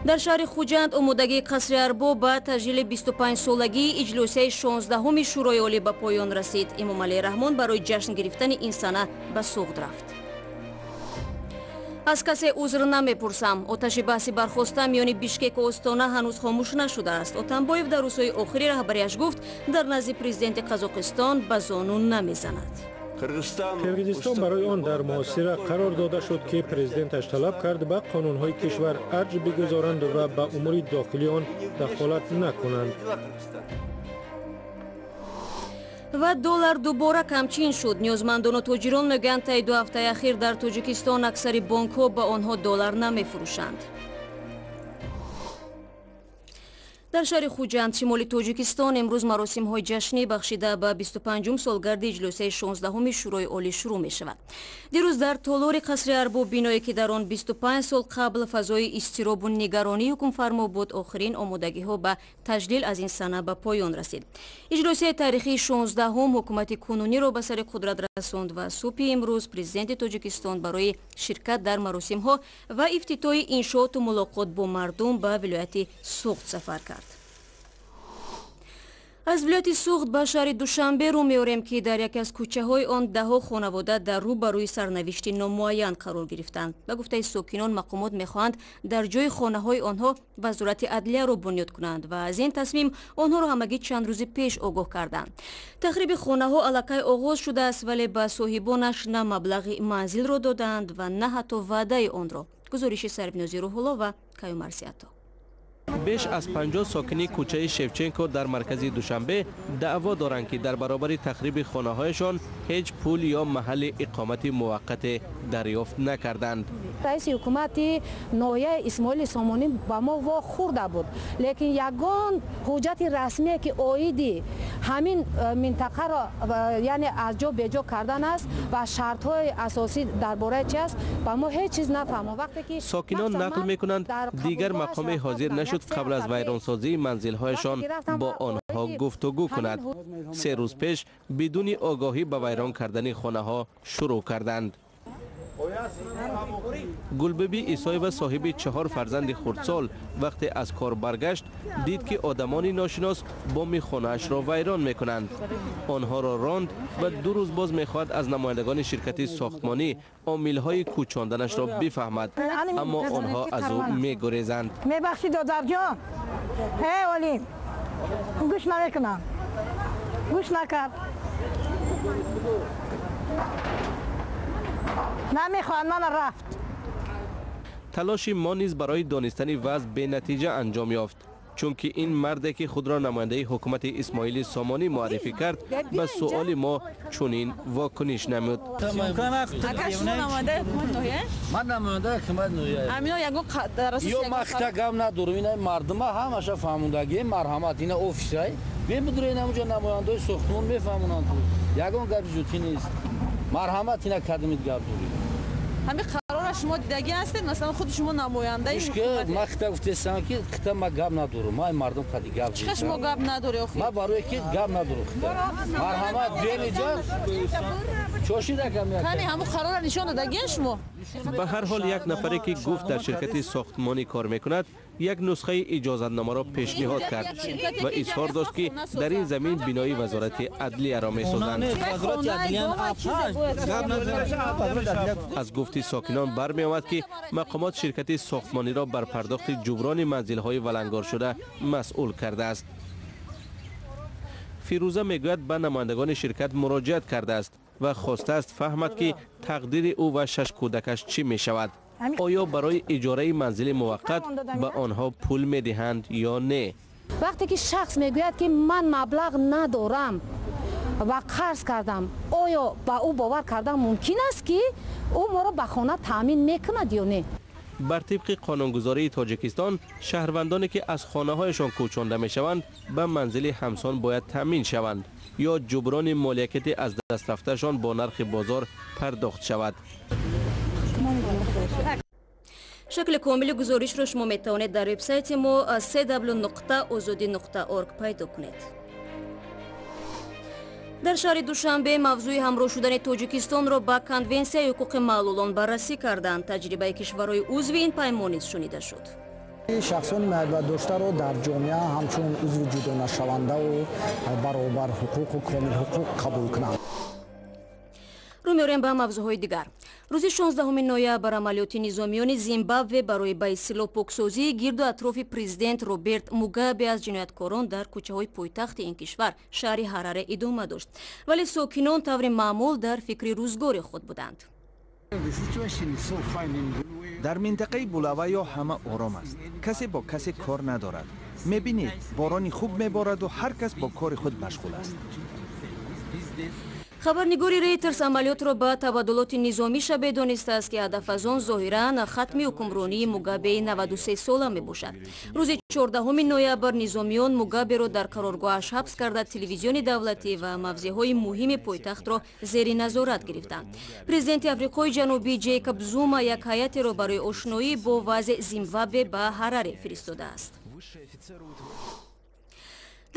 Дар шаҳри Хуҷанд омодагии қасри арбоб ба таҷлили 25-солагии иҷлосияи 16-уми Шӯрои Олӣ ба поён расид. Эмомалӣ Раҳмон барои ҷашн гирифтани ин сана ба Суғд рафт. Аз касе узр намепурсам. Оташи баҳси бархоста миёни Бишкеку Остона ҳанӯз хомӯш нашудааст. Отамбоев дар рӯзҳои охири раҳбарияш гуфт, дар назди президенти Қазоқистон ба зону намезанад. Қирғизистон барои он дар муҳосира қарор дода шуд, ки президенташ талаб кард ба қонунҳои кишвар арҷ бигузоранд ва ба умури дохилии он дахолат накунанд. Ва доллар дубора камчин шуд. Ниёзмандону тоҷирон мегӯянд, таи 2 ҳафтаи ахир дар Тоҷикистон аксари бонкҳо ба онҳо доллар намефурӯшанд. Дар шаҳри Хуҷанд, шимоли Тоҷикистон, имрӯз маросимҳои ҷашнӣ бахшида ба 25-ум солгарди иҷлосияи 16-уми Шӯрои Олӣ шурӯъ мешавад. Дирӯз дар толори қасри арбоб, биное ки дар он 25 сол қабл фазои изтиробу нигаронӣ ҳукмфармо буд, охирин омодагиҳо ба таҷлил аз ин сана ба поён расид. Иҷлосияи таърихии 16-ум ҳукумати кунуниро ба сари қудрат расонд ва субҳи имрӯз президенти Тоҷикистон барои ширкат дар маросимҳо ва ифтитоҳи иншооту мулоқот бо мардум ба вилояти Суғд сафар кард. Аз вилояти Суғд ба шаҳри Душанбе рӯ меорем, ки дар яке аз кӯчаҳои он даҳҳо хонавода дар рӯ ба рӯи сарнавишти номуайян қарор гирифтанд. Ба гуфтаи сокинон, мақомот мехоҳанд дар ҷои хонаҳои онҳо вазорати адлияро бунёд кунанд ва аз ин тасмим онҳоро ҳамагӣ чанд рӯзи пеш огоҳ карданд. Тахриби хонаҳо аллакай оғоз шудааст, вале ба соҳибонаш на маблағи манзилро додаанд ва на ҳатто ваъдаи онро. Гузориши Сарвинози Рӯҳулло ва Каюмарсиато. Беш аз 50 сокини кӯчаи Шевченко дар маркази Душанбе даъво доранд, ки дар баробари тахриби хонаҳояшон ҳеҷ пул ё маҳалли иқомати муваққате дарёфт накарданд. Раиси ҳукумати ноҳияи Исмоили Сомонӣ ба мо вохӯрда буд, лекин ягон ҳуҷҷати расмие, ки оиди ҳамин минтақаро, яъне аз ҷо беҷо кардан аст ва шартҳои асосӣ дар бораи чи аст, ба мо ҳеҷ чиз нафаҳмон. Вақте ки сокинон нақл мекунанд, дигар мақоме ҳозир нашуд қабл аз вайронсозии манзилҳояшон бо онҳо гуфтугӯ кунад. 3 рӯз пеш бидуни огоҳӣ ба вайрон кардани хонаҳо шурӯъ карданд. Гулбиби Исоева, соҳиби 4 фарзанди хурдсол, вақте аз кор баргашт, дид, ки одамони ношинос боми хонаашро вайрон мекунанд. Онҳоро ронд ва 2 рӯз боз мехоҳад аз намояндагони ширкати сохтмонӣ омилҳои кӯчонданашро бифаҳмад, аммо онҳо аз ӯ мегурезанд. Мебахшид, додарҷон, э олим, гӯш намекунам, гӯш накард, намехоҳанд, мана рафт. Талоши мо низ барои донистани вазъ бенатиҷа анҷом ёфт, чунки ин марде, ки худро намояндаи ҳукумати Исмоили Сомонӣ муаррифӣ кард, ба суоли мо чунин вокуниш намуд. Ман намояндаи ҳукумати ноҳия. Ё ман хита гап надорам, ина мардума ҳамаша фаҳмондагӣ, марҳамат, ина офисай бемудурен, ҳамуҷа намояндаҳои сохтмон мефаҳмонанд, ягон гапи зудӣ нест. Марҳамат, ина кадомит гап доред? Ҳамин қарора шумо дидагӣ ҳастед? Масалан, худи шумо намояндаи ҳукумат. Ман хита гуфтесам, ки хита ман гап надорам, ман мардум қади гап. Чӣ шумо гап надоред охир? Ман барое ки гап надорам хита. Марҳамат, биён инҷа. Чошида кам як. Кани ҳамун қарора нишон додагиен шумо? Ба ҳар ҳол, як нафаре, ки гуфт дар ширкати сохтмонӣ кор мекунад, як нусхаи иҷозатномаро пешниҳод кард ва изҳор дошт, ки дар ин замин бинои вазорати адлияро месозанд. Аз гуфти сокинон бармеомад, ки мақомот ширкати сохтмониро бар пардохти ҷуброни манзилҳои валангоршуда масъул кардааст. Фирӯза мегӯяд, ба намояндагони ширкат муроҷиат кардааст ва хостааст фаҳмад, ки тақдири ӯ ва 6 кӯдакаш чӣ мешавад. Оё барои иҷораи манзили муваққат ба онҳо пул медиҳанд ё не? Вақте ки шахс мегӯяд, ки ман маблағ надорам ва қарз кардам, оё ба ӯ бовар кардан мумкин аст, ки ӯ моро ба хона таъмин мекунад ё не? Бар тибқи қонунгузории Тоҷикистон, шаҳрвандоне, ки аз хонаҳояшон кӯчонда мешаванд, ба манзили ҳамсон бояд таъмин шаванд ё ҷуброни молиякати аз даст рафтаашон бо нархи бозор пардохт шавад. Шакли комили гузоришро шумо метавонед дар вебсайти мо cw.ozodi.org пайдо кунед. Дар шаҳри Душанбе мавзӯи ҳамроҳ шудани Тоҷикистонро ба Конвенсияи ҳуқуқи маълулон баррасӣ карданд. Таҷрибаи кишварҳои узви ин паймон низ шунида шуд. Шахсони маъюбиятдоштаро дар ҷомеа ҳамчун узви ҷудонашавандаву баробарҳуқуқу комилҳуқуқ қабул кунанд. Рӯ меорем ба мавзӯъҳои дигар. Рӯзи 16 ноябр амалиёти низомиёни Зимбабве барои ба истилоҳ поксозии гирду атрофи президент Роберт Мугабе аз ҷинояткорон дар кӯчаҳои пойтахти ин кишвар, шаҳри Ҳараре, идома дошт. Вале сокинон таври маъмул дар фикри рӯзгори худ буданд. Дар минтақаи Булавайо ҳама ором аст. Касе бо касе кор надорад. Мебинед, борони хуб мебораду ҳар кас бо кори худ машғул аст. Хабарнигори Рейтерс амалиётро ба табаддулоти низомӣ шабеҳ донистааст, ки ҳадаф аз он зоҳиран хатми ҳукмронии Мугабеи 93-сола мебошад. Рӯзи 14 ноябр низомиён Мугаберо дар қароргоҳаш ҳабс карда, телевизиони давлатӣ ва мавзеъҳои муҳими пойтахтро зери назорат гирифтанд. Президенти Африқои Ҷанубӣ Ҷейкоб Зума як ҳайатеро барои ошноӣ бо вазъи Зимбабве ба Ҳараре фиристодааст.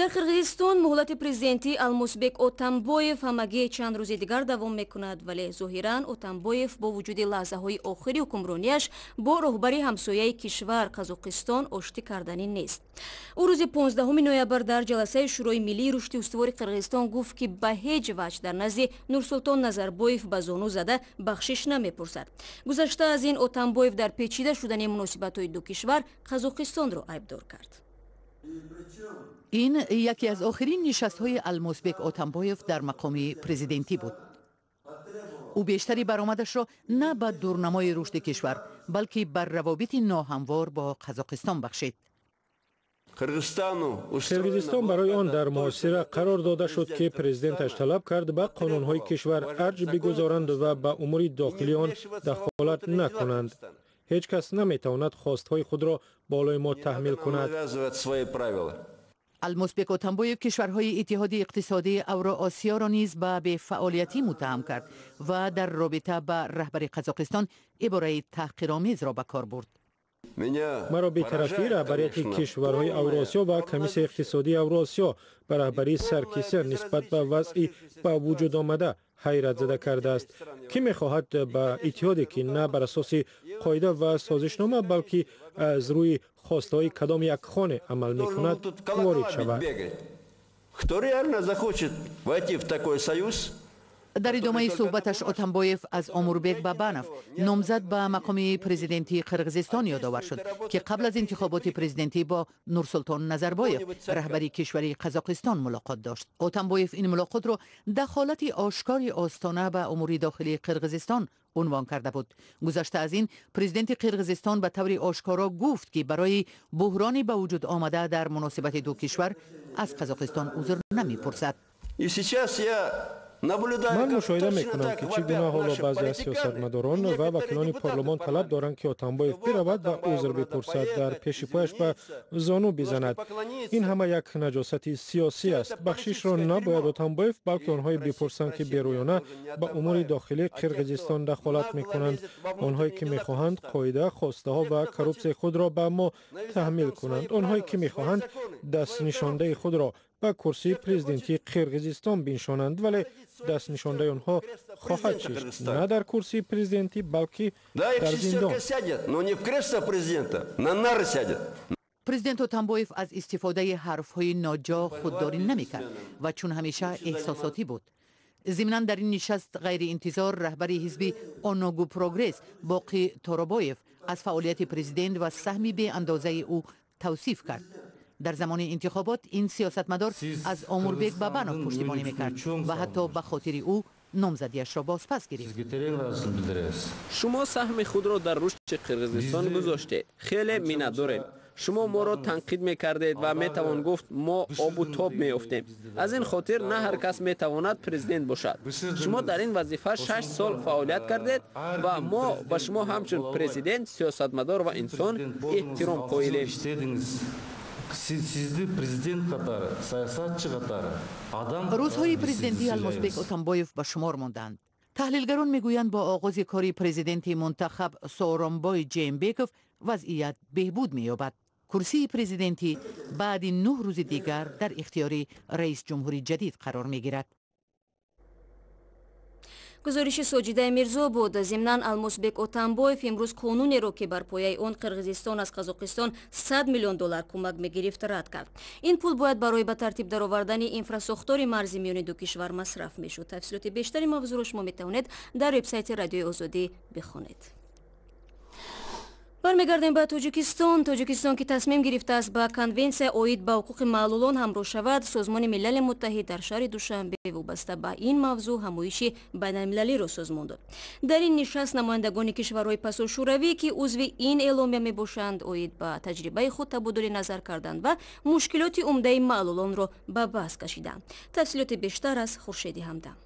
Дар Қирғизистон муҳлати президентии Алмусбек Отамбоев ҳамагӣ чанд рӯзи дигар давом мекунад, вале зоҳиран Отамбоев бо вуҷуди лаҳзаҳои охири ҳукмронияш бо роҳбари ҳамсояи кишвар, Қазоқистон, оштӣ карданӣ нест. Ӯ рӯзи 15 ноябр дар ҷаласаи Шӯрои миллии рушди устувори Қирғизистон гуфт, ки ба ҳеҷ ваҷҳ дар назди Нурсултон Назарбоев ба зону зада бахшиш намепурсад. Гузашта аз ин, Отамбоев дар печида шудани муносибатҳои ду кишвар Қазоқистонро айбдор кард. Ин яке аз охирин нишастҳои Алмосбек Отамбоев дар мақоми президентӣ буд. Ӯ бештари баромадашро на ба дурнамои рушди кишвар, балки бар равобити ноҳамвор бо Қазоқистон бахшид. Қирғизистон барои он дар муҳосира қарор дода шуд, ки президенташ талаб кард ба қонунҳои кишвар арҷ бигузоранд ва ба умури дохилии он дахолат накунанд. Ҳеҷ кас наметавонад хостҳои худро болои мо таҳмил кунад. Алмосбек Отамбоев кишварҳои Иттиҳоди иқтисодии Авроосиёро низ ба бефаъолиятӣ муттаҳам кард ва дар робита ба раҳбари Қазоқистон ибораи таҳқиромезро ба кор бурд. Маро бетарафии раҳбарияти кишварҳои Авроосиё ва Комиссияи иқтисодии Авроосиё ба раҳбарии Саркисян нисбат ба вазъи ба вуҷуд омада ҳайратзада кардааст. Кӣ мехоҳад ба иттиҳоде, ки на бар асоси қоида ва созишнома, балки аз рӯи хостаҳои кадом як хоне амал мекунад, ворид шавад? Кто реально захочет войти в такой союз? Дар идомаи суҳбаташ Отамбоев аз Омурбек Бабанов, номзад ба мақоми президентии Қирғизистон, ёдовар шуд, ки қабл аз интихоботи президентӣ бо Нурсултон Назарбоев, раҳбари кишвари Қазоқистон, мулоқот дошт. Отамбоев ин мулоқотро дахолати ошкори Остона ба умури дохилии Қирғизистон унвон карда буд. Гузашта аз ин, президенти Қирғизистон ба таври ошкоро гуфт, ки барои буҳрони ба вуҷуд омада дар муносибати ду кишвар аз Қазоқистон узр намепурсад. И сейчас я Ман мушоҳида мекунам, ки чӣ гуна ҳоло баъзе аз сиёсатмадорон ва вакилони парлумон талаб доранд, ки Отамбоев биравад ва узр бипурсад, дар пеши пояш ба зону бизанад. Ин ҳама як наҷосати сиёсӣ аст. Бахшишро набояд Отамбоев, балки онҳое бипурсанд, ки берӯёна ба умури дохилии Қирғизистон дахолат мекунанд, онҳое ки мехоҳанд қоида, хостаҳо ва коррупсияи худро ба мо таҳмил кунанд, онҳое ки мехоҳанд дастнишондаи худро ба курсии президентии Қирғизистон биншонанд. Вале дастнишондаи онҳо хоҳад шишт на дар курсии президентӣ, балки дар зиндон. Но не в кресло президента, на нары сядет. Президент Отамбоев аз истифодаи ҳарфҳои ноҷо худдорӣ намекард ва чун ҳамеша эҳсосотӣ буд. Зимнан, дар ин нишаст ғайриинтизор раҳбари ҳизби Оногу Прогресс Боқӣ Торобоев аз фаъолияти президент ва саҳми беандозаи ӯ тавсиф кард. Дар замони интихобот ин сиёсатмадор аз Омурбек Бабанов пуштибонӣ мекард ва ҳатто ба хотири ӯ номзадиашро бозпас гирифт. Шумо саҳми худро дар рушди Қирғизистон гузоштед, хеле миннатдорем. Шумо моро танқид мекардед ва метавон гуфт, мо обу тоб меёфтем. Аз ин хотир на ҳар кас метавонад президент бошад. Шумо дар ин вазифа 6 сол фаъолият кардед ва мо ба шумо ҳамчун президент, сиёсатмадор ва инсон эҳтиром қоилем. Сизди президент катары, саясатчы катары, адам Рӯзҳои президентии Алмосбек Отамбоев ба шумор монданд. Таҳлилгарон мегӯянд, бо оғози кори президенти мунтахаб Сооронбой Ҷеенбеков вазъият беҳбуд меёбад. Курсии президентӣ баъди 9 рӯзи дигар дар ихтиёри раисҷумҳури ҷадид қарор мегирад. Гузориши Соҷидаи Мирзо буд. Зимнан Алмосбек Отамбоев имрӯз қонунеро, ки бар пояи он Қирғизистон аз Қазоқистон 100 миллион доллар кӯмак мегирифт, рад кард. Ин пул бояд барои ба тартиб даровардани инфрасохтори марзи миёни ду кишвар масраф мешуд. Тафсилоти бештари мавзӯъро шумо метавонед дар вебсайти Радиои Озодӣ бихонед. Бармегардем ба Тоҷикистон. Тоҷикистон, ки тасмим гирифтааст ба конвенсия оид ба ҳуқуқи маълулон ҳамроҳ шавад, Созмони Милали Муттаҳид дар шаҳри Душанбе вобаста ба ин мавзӯъ ҳамоиши байналмилалиро созмон дод. Дар ин нишаст намояндагони кишварҳои пасошӯравӣ, ки узви ин эъломия мебошанд, оид ба таҷрибаи худ табодули назар карданд ва мушкилоти умдаи маълулонро ба баҳс кашиданд. Тафсилоти бештар аз Хуршеди Ҳамдам.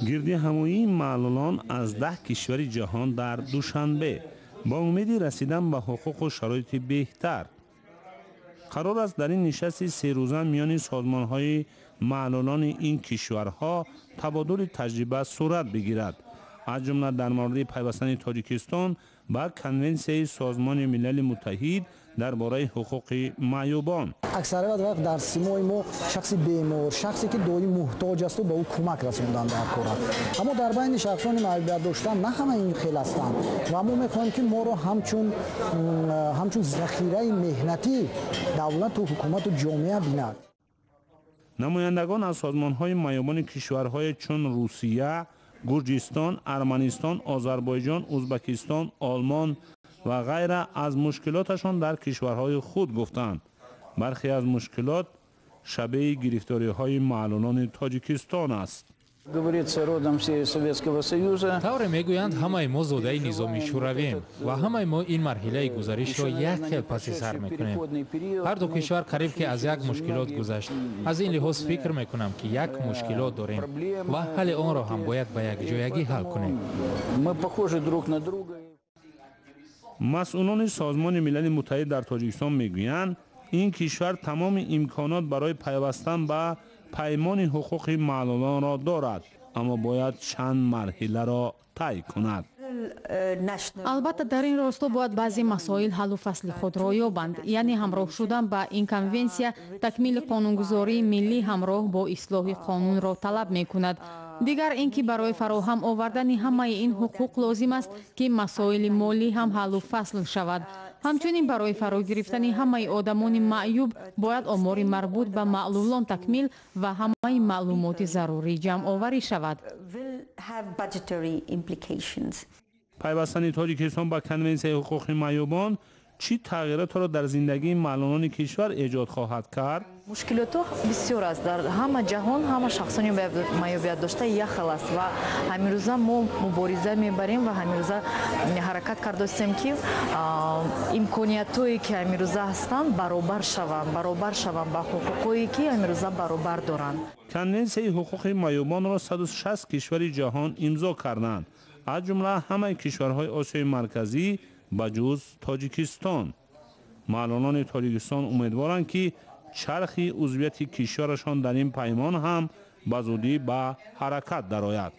Гирди ҳамоии маълулон аз 10 кишвари ҷаҳон дар Душанбе бо умеди расидан ба ҳуқуқу шароити беҳтар. Қарор аст дар ин нишасти серӯза миёни созмонҳои маълулони ин кишварҳо табодули таҷриба сурат бигирад, аз ҷумла дар мавриди пайвастани Тоҷикистон ба Конвенсияи Созмони Милали Муттаҳид дар бораи ҳуқуқи маъюбон. Аксарият вақт дар симои мо шахси бемор, шахсе ки доим муҳтоҷ асту ба ӯ кӯмак расондан дар кор аст. Аммо дар байни шахсони маъюбият доштан на ҳама ин хел ҳастанд ва мо мехоҳем, ки моро ҳамчун захираи меҳнатӣ давлату ҳукумату ҷомеа бинад. Намояндагон аз созмонҳои маъюбони кишварҳое чун Русия, Гурҷистон, Арманистон, Озарбойҷон, Узбакистон, Олмон ва ғайра аз мушкилоташон дар кишварҳои худ гуфтанд. Бархе аз мушкилот шабеҳи гирифториҳои маълулони Тоҷикистон аст. Тавре мегӯянд, ҳамаи мо зодаи низоми шӯравием ва ҳамаи мо ин марҳилаи гузаришро як хел паси сар мекунем. Ҳар ду кишвар қариб ки аз як мушкилот гузашт. Аз ин лиҳоз фикр мекунам, ки як мушкилот дорем ва ҳалли онро ҳам бояд ба якҷоягӣ ҳал кунем. Масъулони Созмони Милали Муттаҳид дар Тоҷикистон мегӯянд, ин кишвар тамоми имконот барои пайвастан ба паймони ҳуқуқи маълулонро дорад, аммо бояд чанд марҳиларо тай кунад. Албатта, дар ин росто бояд баъзе масоил ҳаллу фасли худро ёбанд, яъне ҳамроҳ шудан ба ин конвенсия такмили қонунгузории миллӣ ҳамроҳ бо ислоҳи қонунро талаб мекунад. Дигар ин ки барои фароҳам овардани ҳамаи ин ҳуқуқ лозим аст, ки масоили молӣ ҳам ҳаллу фасл шавад. Ҳамчунин барои фаро гирифтани ҳамаи одамони маъюб бояд омори марбут ба маълулон такмил ва ҳамаи маълумоти зарурӣ ҷамъоварӣ шавад. Пайвастани Тоҷикистон ба Конвенсияи ҳуқуқи маъюбон чӣ тағйиротро дар зиндагии маълулони кишвар эҷод хоҳад кард? Мушкилотҳо бисёр аст. Дар ҳама ҷаҳон ҳама шахсони маъюбият дошта як хел аст ва ҳамирӯза мо мубориза мебарем ва ҳамирӯза ҳаракат кардастем, ки имкониятҳое, ки ҳамирӯза ҳастанд, баробар шаванд, баробар шаванд ба ҳуқуқҳое, ки ҳамирӯза баробар доранд. Конвенсияи ҳуқуқи маъюбонро 160 кишвари ҷаҳон имзо карданд, аз ҷумла ҳамаи кишварҳои Осиёи Марказӣ ба ҷуз Тоҷикистон. Маълулони Тоҷикистон умедворанд, ки чархи узвияти кишварашон дар ин паймон ҳам ба зудӣ ба ҳаракат дарояд.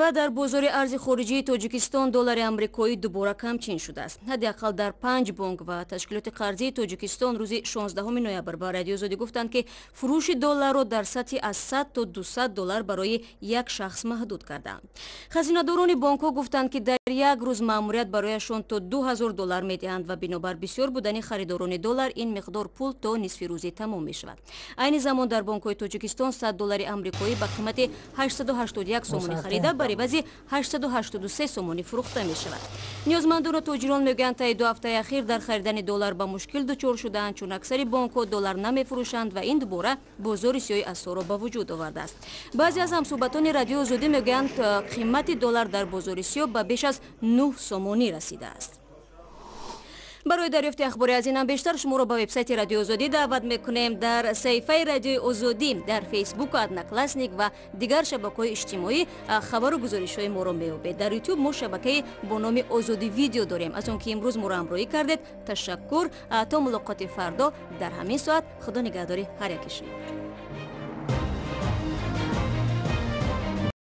Ва дар бозори арзи хориҷии Тоҷикистон доллари амрикоӣ дубора камчин шудааст. Ҳадди ақал дар 5 бонк ва ташкилоти қарзии Тоҷикистон рӯзи 16 ноябр ба Радиои Озодӣ гуфтанд, ки фурӯши долларро дар сатҳи аз 100 то 200 доллар барои як шахс маҳдуд карданд. Хазинадорони бонкҳо гуфтанд, ки дар як рӯз маъмурият барояшон то 2000 доллар медиҳанд ва бинобар бисёр будани харидорони доллар ин миқдор пул то нисфи рӯзӣ тамом мешавад. Айни замон дар бонкҳои Тоҷикистон 100 доллари амрикоӣ ба қимати 881 сомонӣ харида, бар ивази 883 сомонӣ фурӯхта мешавад. Ниёзмандону тоҷирон мегӯянд, таи 2 ҳафтаи ахир дар харидани доллар ба мушкил дучор шудаанд, чун аксари бонкҳо доллар намефурӯшанд ва ин дубора бозори сиёҳи асъорро ба вуҷуд овардааст. Баъзе аз ҳамсӯҳбатони Радиои Озодӣ мегӯянд, қимати доллар дар бозори сиёҳ ба беш аз 9 сомонӣ расидааст. Барои дарёфти ахбори аз инам бештар шуморо ба вебсайти Радиои Озодӣ даъват мекунем. Дар саҳифаи Радиои Озодӣ дар Фейсбук, Одноклассник ва дигар шабакаҳои иҷтимоӣ хабару гузоришҳои моро меёбед. Дар Ютуб мо шабакаи бо номи Озодӣ видео дорем. Аз он ки имрӯз моро ҳамроҳӣ кардед, ташаккур. То мулоқоти фардо дар ҳамин соат, Худо нигаҳдори ҳар яки шумо.